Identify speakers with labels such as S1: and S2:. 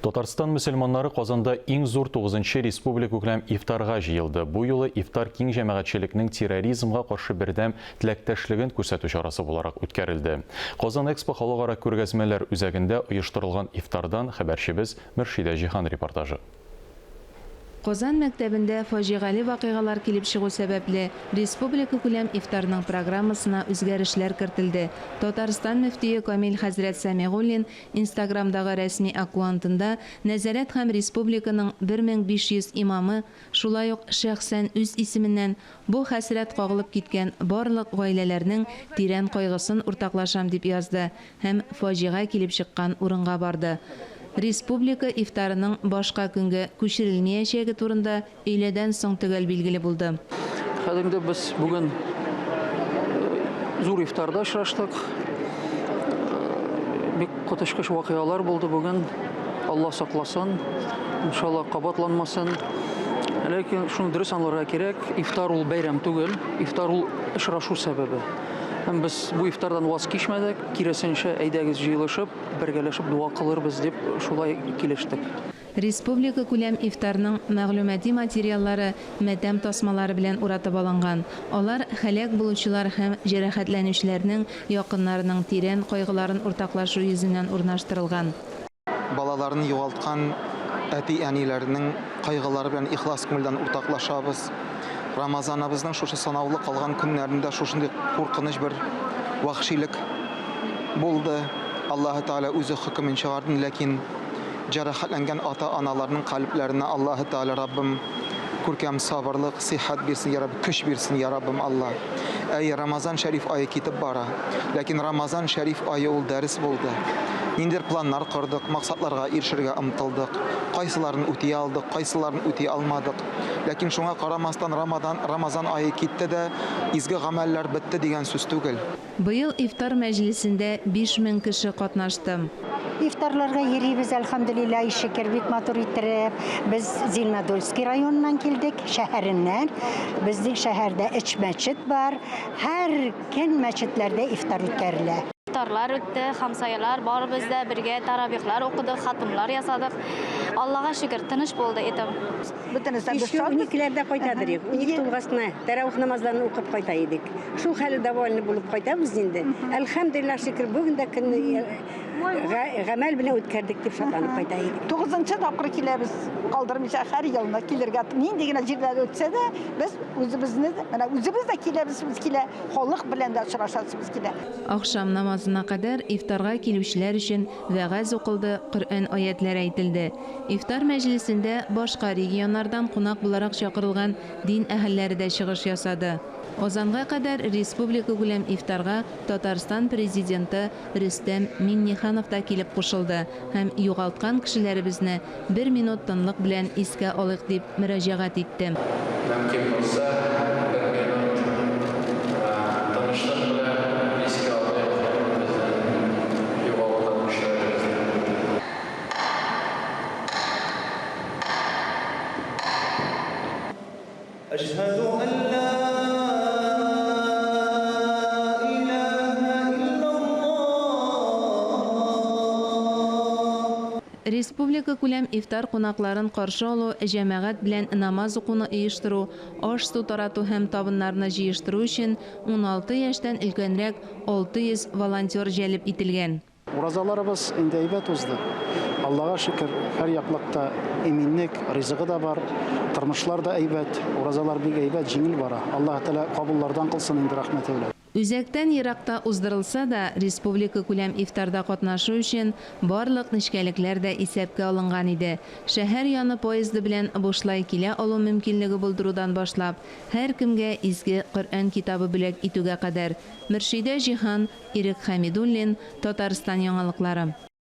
S1: Татарстан мөселманнары Казанда иң зур тугызынчы республикакүләм ифтарга җыелды. Бу юлы ифтар киң җәмәгатьчелекнең терроризмга каршы бердәм теләктәшлеген күрсәтү чарасы буларак үткәрелде. Казан Экспо халыкара күргәзмәләр үзәгендә оештырылган ифтардан хәбәрчебез Мөршидә Җиһан репортажы.
S2: Казан мәктәбендә фаҗигале вакыйгалар килеп чыгу сәбәпле, республикакүләм ифтарның программасына үзгәрешләр кертелде. Татарстан мөфтие Камил хәзрәт Сәмигуллин Инстаграмдагы рәсми аккуантында нәзарәт һәм республиканың 1500 имамы, шулай ук шәхсән үз исеменнән бу хәсрәт кагылып киткән барлык гаиләләрнең тирән кайгысын уртаклашам дип язды һәм фаҗига килеп чыккан урынга барды. Республика ифтарының башка көнгә күчерелмиячәге турында Өйләдән соң төгәл билгеле булды.
S3: Хәзер инде без бүген зур ифтарда очраштык. Бик коточкыч вакыйгалар булды бүген. Алла сакласын, иншалла кабатланмасын. Ләкин шуны дөрес аңларга кирәк, ифтар ул бәйрәм түгел, ифтар ул очрашу сәбәбе. Һәм без бу ифтардан ваз кичмәдек, киресенчә, әйдәгез җыелышып, бергәләшеп дуа кылырбыз дип шулай килештек.
S2: Республикакүләм ифтарның мәгълүмати материаллары матәм тасмалары белән уратып алынган. Алар һәлак булучылар һәм җәрәхәтләнүчеләрнең якыннарының тирән кайгыларын уртаклашу йөзеннән урнаштырылган.
S4: Балаларын югалткан әти-әниләрнең кайгылары белән ихлас күңелдән уртаклашабыз. Рамазаныбызның шушы санаулы калган көннәрендә шушындый куркыныч бер вәхшилек булды. Аллаһы Тәгалә үзе хөкемен чыгарды, ләкин Җәрәхәтләнгән ата-аналарның кальбләренә Аллаһы Тәгалә Раббым күркәм сабырлык, сихәт бирсен, я Рабби, көч бирсен, я Раббым Алла. Әй, Рамазан шәриф ае китеп бара. Ләкин Рамазан шәриф ае ул дәрес булды. Ниндидер планнар кордык, максатларга ирешергә омтылдык. Кайсыларын үти алдык, кайсыларын үти алмадык. Ләкин шуңа карамастан Рамадан, Рамазан ае китте дә, изге гамәлләр бетте дигән сүз түгел.
S2: Быел ифтар мәҗлесендә 5000 кеше катнашты.
S5: Ифтарларга йөрибез, әлхәмдүлилләһи шөкер, бик матур иттереп. Без Зеленодольский районыннан килдек, шәһәреннән. Безнең шәһәрдә өч мәчет бар. Һәр көн мәчетләрдә ифтар үткәрелә.
S6: Ифтарлар үтте, хамсаялар, барыбыз да бергә таравихлар укыдык, хатымлар ясадык. Аллага шөкер, тыныч булды итем.
S7: Бөтенесе без Кичке уникеләрдә кайтадыр идек. Унике тулгасына тәравих намазларын укып кайта идек. Шул хәле довольны булып кайтабыз инде. Әлхәмдүлилләһ, шөкер, бүген дә көнне гамәл белән үткәрдек дип шатланып кайта идек.
S8: Тугызынчы тапкыр киләбез, калдырмыйча һәр елны килергә. Нинди генә җирләр үтсә дә, без үзебезне, менә үзебез дә киләбез килә, халык белән дә очрашасыбыз килә.
S2: Ахшам намазына кадәр ифтарга килүчеләр өчен вәгазь укылды, Коръән аятьләре әйтелде. Ифтар мәҗлесендә башка регионнардан кунак буларак чакырылган дин әһелләре дә чыгыш ясады. Азанга кадәр республикакүләм ифтарга Татарстан Президенты Рөстәм Миңнеханов та килеп кушылды һәм югалткан кешеләребезне бер минут тынлык белән искә алыйк дип мөрәҗәгать итте.
S9: Мөмкин булса, бер минут тынычлык белән искә алыйк безнең югалткан кешеләребезне.
S10: Әшһәдү ән лә иләһә иллаллаһ.
S2: Республикакүләм ифтар кунакларын каршы алу, җәмәгать белән намаз укуны оештыру, аш-су тарату һәм табыннарны җыештыру өчен 16 яшьтән өлкәнрәк 600 волонтер җәлеп ителгән.
S11: Уразаларыбыз инде әйбәт узды. Аллага шөкер, һәр яклап та иминлек, ризыгы да бар, тормышлар да әйбәт, уразалар бик әйбәт, җиңел бара. Аллаһы Тәгалә кабуллардан кылсын инде рәхмәте белән.
S2: Үзәктән еракта уздырылса да, республикакүләм ифтарда катнашу өчен барлык нечкәлекләр дә исәпкә алынган иде. Шәһәр яны поезды белән бушлай килә алу мөмкинлеге булдырудан башлап, һәркемгә изге Коръән китабы бүләк итүгә кадәр. Мөршидә Җиһан, Ирек Хәмидуллин, Татарстан яңалыклары.